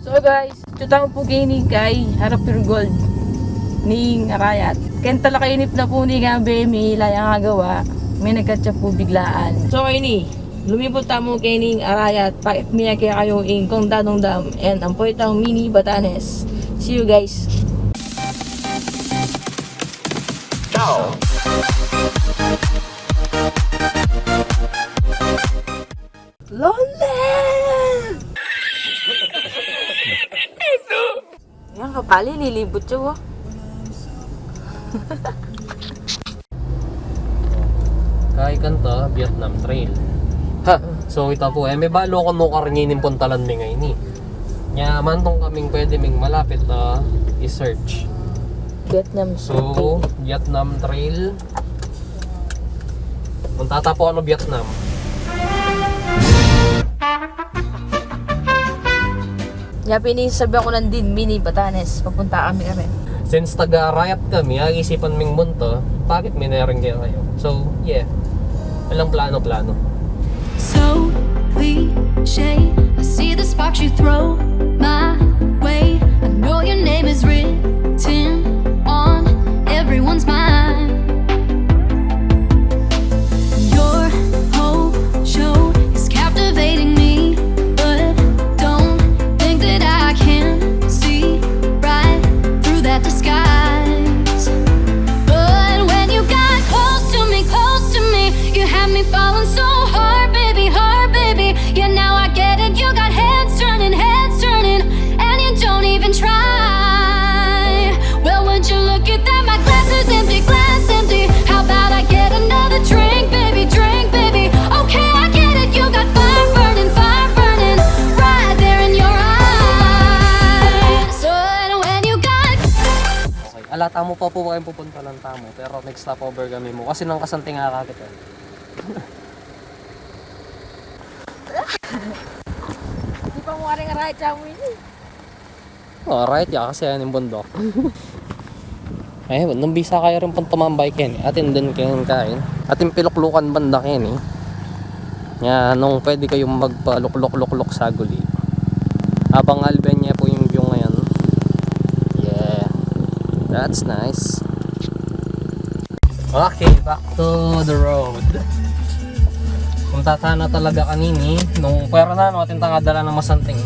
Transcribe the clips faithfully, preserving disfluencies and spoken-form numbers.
So guys, tutu tamu pu keni kay harap Pure Gold ning Arayat. Keng talakainip na pu ni Gabe, mi la yang agawa, me nagkachat pu biglaan. So ini, lumiput tamu keni Arayat, pakit mi kekayu ing Condado Dam, and ampo itang Mini Batanes. See you guys. Ciao. Lonely! Yan, kapali, lilibut siya, oh. Kay kanta, Vietnam Trail. Ha! So, ita pu, e, me balu ku nung karin ing puntalan mi ngeni. Nya, mantung kaming pwede ming malapit a i-search. Vietnam So, Trail. Vietnam Trail. Punta ta pu kanu Vietnam. Nya pin, sabi ku nandin, Mini Batanes, papunta kami karin. Since taga-Arayat kami, agisipan ming munta, pakit mi ne rin kekayu. So, yeah. Walang plano-plano. So cliche, I see the sparks you throw my way. I know your name is written on everyone's mind. Your whole show is captivating me, but don't think that I can see right through that disguise. But when you got close to me, close to me, you had me falling so hard, baby, hard, baby. Yeah, now I get it. You got heads turning, heads turning, and you don't even try. Well, would you look at that? My glass is empty, glass empty. How about I get another drink, baby, drink, baby? Okay, I get it. You got fire burning, fire burning right there in your eyes. So, and when you got Okay, ala tamu pa pu keng pupuntalan tamu, pero nag-stopover kami mu kasi nang kasanting a kakit e. Di pa mu karin arayat ya mu ini. O, arayat ya kasi ayan ing bunduk. E, nung bisa kayu rin pung tumambay keni, atin din keng kain. Atin piluklukan banda keni. Nya, nung pwede kayung magpalukluk-lukluk saguli. Abang alben ye pu ing view ngayan. Yeah. That's nice. Okay, back to the road. Punta tana talaga kanini, nung pwera na, no, atin tang adala nang masanting.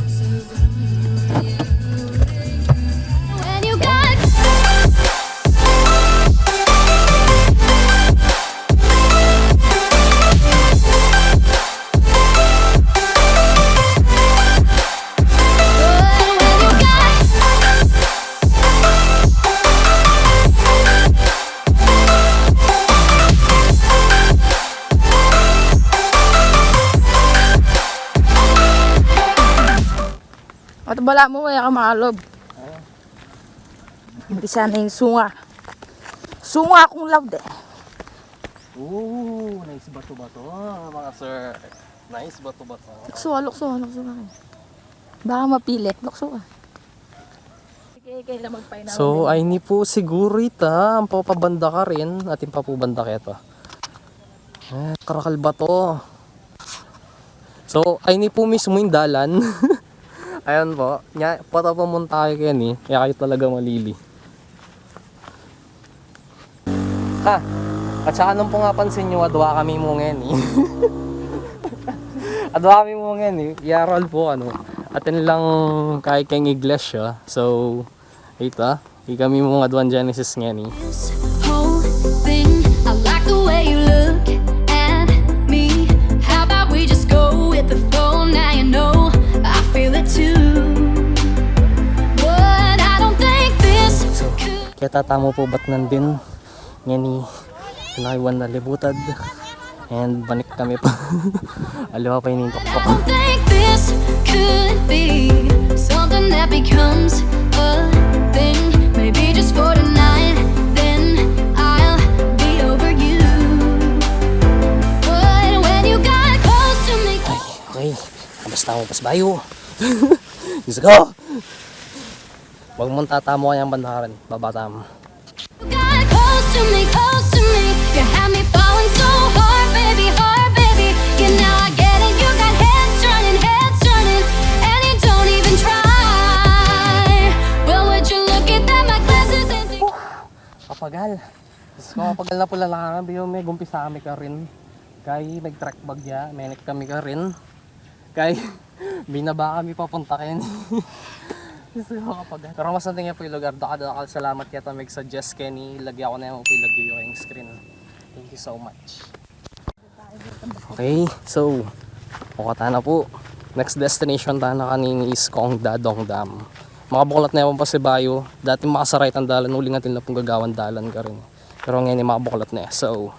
When you got At bala mu, wala ka makalub. Umpisa na ing sunga. Sunga kung laud e. Ooh, nice bato-bato, mga sir. Nice bato-bato. Lukso, lukso, lukso na. Baka mapilit, lukso ka. Sige, kailan magpainaw So, din? Ay ni pu siguru ita, ampo pa banda karin, atin pa pu banda keta. E, karakal bato. So, ay ni pu mismu ing dalan. Ayan pu. Nya, pota pumunta kayu keni. Kaya kayu talaga malili. Ha? At saka nung pu nga pansin yu, adwa kami mu ngeni. Adwa kami mu ngeni. Yaral pu, ano. Atin lang kayu keng iglesia. So, ita. Ikami mu ngan adwan Genesis ngeni. This whole thing, I like the way you look at me. How about we just go with the flow? Now you know I feel it too. But I don't think this So, could keta tamu pu bat nandin ngeni, pinakaiwan na libutad. And banik kami pa. Aliwa pa ini ing tuktuk. I don't think this could be something that becomes a thing. Maybe just for tonight, then I'll be over you. But when you got close to me, Okay, okay. Basta mu pas bayu. Let's go! Wag mung tatamu kayang bandaran. Babatam. You got close to me, close to me. You had me falling so hard, baby, hard, baby. Yeah, now I get it. You got heads turning, heads turning, and you don't even try. Pagal. Diyos ko, pagal na pula lang kami, yung may gumpisa kami karin. Kay may track bag ya, menek kami karin. Kay binaba kami papunta keni. Diyos ko, pagal. Pero masanting ya pu ing lugar, dakal-dakal salamat keta mag-suggest keni, ilagay ku na pu ing lagyu yu king screen. Thank you so much. Okay, so, ukat na pu. Next destination ta na kanini is Kongdadong Dam. Makabuklat na pu pasibayu, dati makasara itang dalan, uling atin la pung gagawan dalan karin. Pero ngeni makabuklat na, so,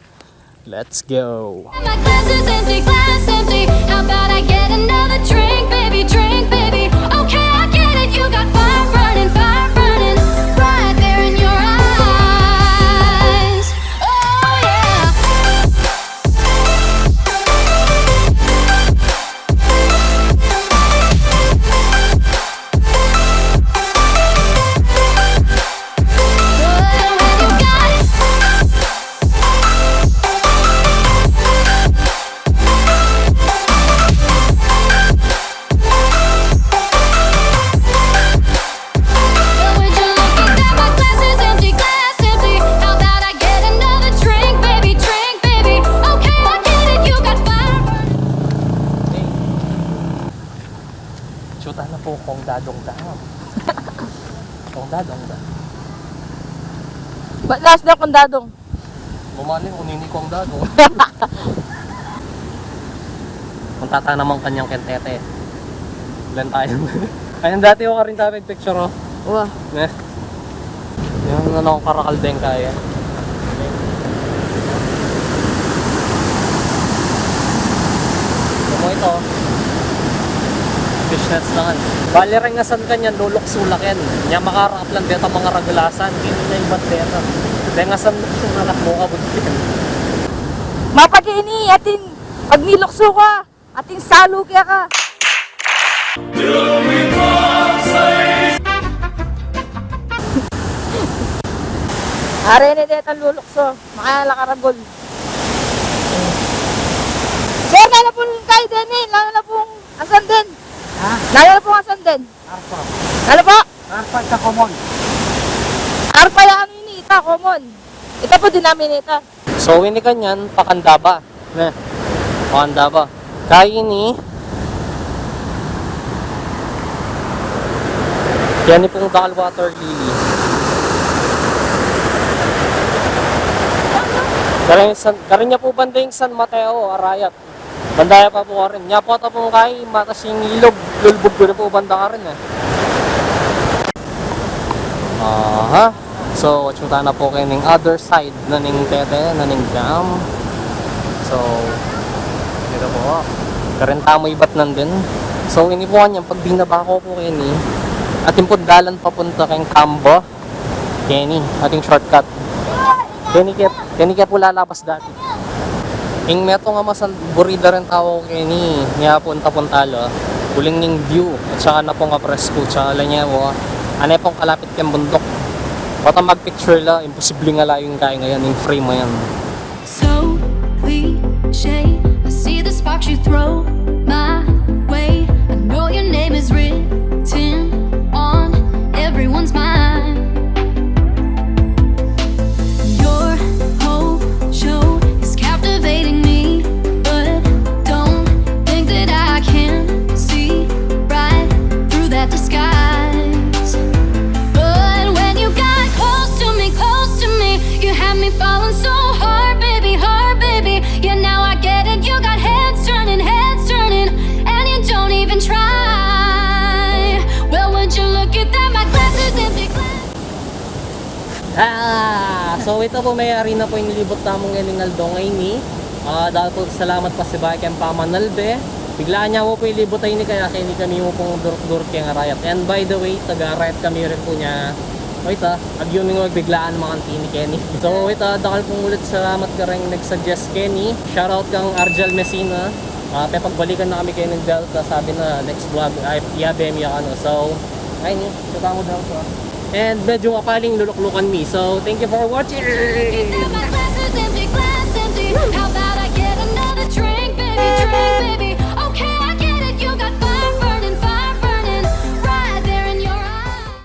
let's go! My glass is empty, glass empty. How about I get another drink, baby, drink, baby? Okay, I get it, you got fire burning, fire burning right there in your eyes. Oh, yeah. Tsuta na pu Kongdadong Dam. Kongdadong Dam. Ba't nas na Kongdadong? Bumalik, kung nini Kongdadong. Punta ta naman kanyang kentete. Ulan tayo. Ayan, dati ko karin tabi picture, oh. Wa. Ne? Yung ano, karakal din kaya. Ano ito? Fishnets naman. Bali rin nga san kanyan, luluksu la ken. Nya makarap lang deta mga ragulasan. Hindi na ibat deta. Dahil nga san luksu na kat mo kabudin. Mapag-ini, atin, pag niluksu ka, ating salu kaya ka. Are ne detang luluksu, makaya la karagul. Sir, nanu pung kaya deni, nanu pung asan den? Ha? Nanu pung asan den? Arpa. Nanu pu? Arpa sa common. Arpa ya, ano ini, ita, common. Ita pu denominator. So, ini kanyan, pakandaba. Ne? Pakandaba. Kaya ini, yan pung dakal water lily. Karin, san, karin ya pu banda ing San Mateo, Arayat. Banda ya pa pu karin. Nya pu ata pung kaya, matas ing ilug, lulubug ku rin pu banda karin, e. Aha. So, atsu ta na pu kening other side na ning tete, na ning dam. So, dito pu. Karin tamu ibat nandin. So, ini pu kanyan, pag binaba ku pu keni, atin pung dalan papunta keng Kamba. Keni, ating shortcut. Keni ke, keni ke pu lalabas dati. Ing metung a masan buri da ring tau keni, nya punta-punta la. Uling ning view, at saka na pung apresku, tsaka la nya, wa. Ane pung kalapit keng bunduk. Bata mag-picture la, imposible nga layu ing kaya ngayan, ing frame ngayan. So cliche, I see the sparks you throw my way. I know your name is written on everyone's mind. Your whole show is captivating me, but don't think that I can see right through that disguise. But when you got close to me, close to me, you had me falling so hard, baby, hard, baby. Yeah, now I get it. You got heads turning, heads turning, and you don't even try. Well, would you look at that? My glass is empty, glass. Ah, so ita pu, mayari na pu ing libut tamu ngening aldo ngeni. Ah, dakal pung salamat pasibayu keng pamanalbe. Biglaan ya mu pu ing libut a ini kaya keni kami mu pung durut-durut keng Arayat. And by the way, taga-Arayat kami rin pu, nya, o ita, agyu ming magbiglaan makantini keni. So ita, dakal pung ulit salamat kareng nag-suggest keni. Shoutout kang Arjel Messina. Ah, pepagbalikan na kami keni ning Delta, sabi na next vlog, ay, iyabe mi ya kanu. So, ay, ni, kita mu Delta. And medyu mapaling luluklukan mi. So, thank you for watching! My glass is empty, glass empty. How about